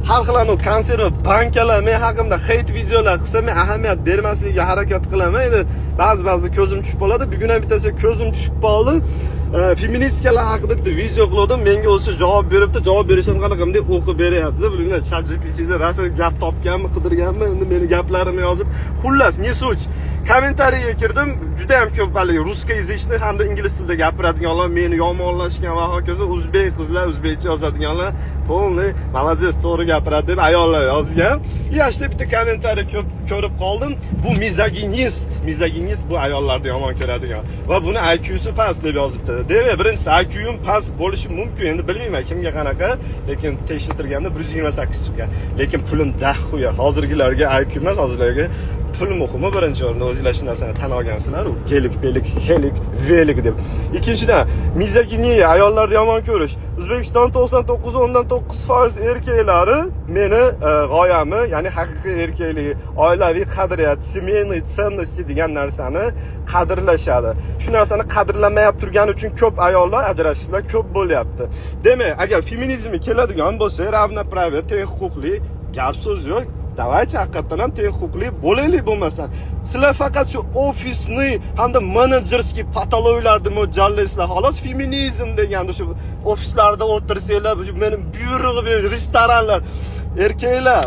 Har xil anavi konserva bankalar men haqimda хейт videolar qilsa, men ahamiyat bermaslikka harakat qilaman. Endi ba'zi ba'zi ko'zim tushib qoladi. Bugun ham bittasiga ko'zim tushib qoldi. Feministkalar haqida bitta video qilgandim, menga o'zicha javob beribdi. Javob berish ham qanaqa, bunday o'qib beryapti, bilmayman, Chat GPTda rosa gap topganmi, qidirganmi, endi meni gaplarimni yozib. Xullas, не суть. Kommentariyaga kirdim, juda ham ko'p haligi русскоязычный hamda ingliz tilida gapiradiganlar meni yomonlashgan va hokazo. O'zbek qizlar, o'zbekcha yozadiganlar "Полный молодец, to'g'ri gapiradi" deb ayollar yozgan. Yoshda bitta kommentariy ko'p ko'rib qoldim: "Bu мизогинист, мизогинист, bu ayollarni yomon ko'radigan va buni IQsi past" deb yozibdi. Demak, birinchisi, IQim past bo'lishi mumkin, endi bilmayman kimga qanaqa, lekin tekshirtirganda 128 chiqqan, lekin pulim дохуя. Hozirgilarga IQ emas, hozirgilarga pul muhimi birinchi o'rinda. O'zinglar shu narsani tan olgansizlar, u gelik belik, helik velik deb. Ikkinchidan, mizoginiya, ayollarni yomon ko'rish. O'zbekiston 99,9% erkaklari meni g'oyamni, ya'ni haqiqiy erkaklik, oilaviy qadriyat, семейные ценности degan narsani qadrlashadi. Shu narsani qadrlamayap turgani uchun ko'p ayollar ajrashishlar ko'p bo'lyapti. Demak, agar feminizmga keladigan bo'lsa, равноправие, teng huquqli, gap so'z yo'q, давайте haqiqatdan ham teng huquqli bo'laylik. Bo'lmasa, sizlar faqat shu офисный hamda менеджерский потолок larni mo'ljallaysizlar, xolos. Feminizm deganda shu ofislarda o'tirsanglar, shu meni buyrug'i berish, restoranlar, erkaklar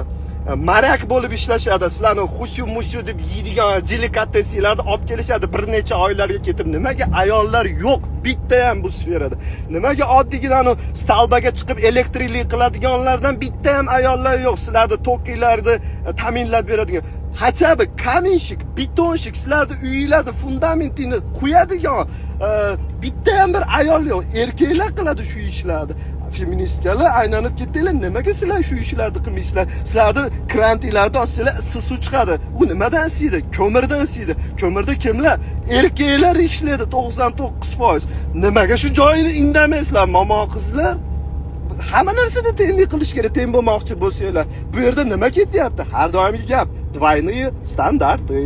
моряк bo'lib ishlashadi, sizlarni xusyu musyu deb yeydigan delikatesinglarni olib kelishadi bir necha oylarga ketib. Nimaga ayollar yo'q bitta ham bu sferada? Nimaga oddiygina anavi столба ga chiqib elektriklik qiladiganlardan bitta ham ayollar yo'q, sizlarni tokinglarni ta'minlab beradigan? Хотя бы каменщик, бетонщик, sizlarni uyinglarni fundamentingni quyadigan bitta ham bir ayol yo'q. Erkaklar qiladi shu ishlarni. Feministkalar, aylanib ketdinglar, nimaga sizlar shu ishlarni qilmaysizlar? Sizlarni krantinglarni ochsanglar, issiq suv chiqadi. U nimadan isiydi? Ko'mirdan isiydi. Ko'mirda kimlar? Erkaklar ishlaydi 99%. Nimaga shu joyini indamaysizlar, momo qizlar? Hamma narsada tenglik qilish kerak, teng bo'lmoqchi bo'lsanglar. Bu yerda nima ketyapti? Har doimgi gap: двойные стандарты.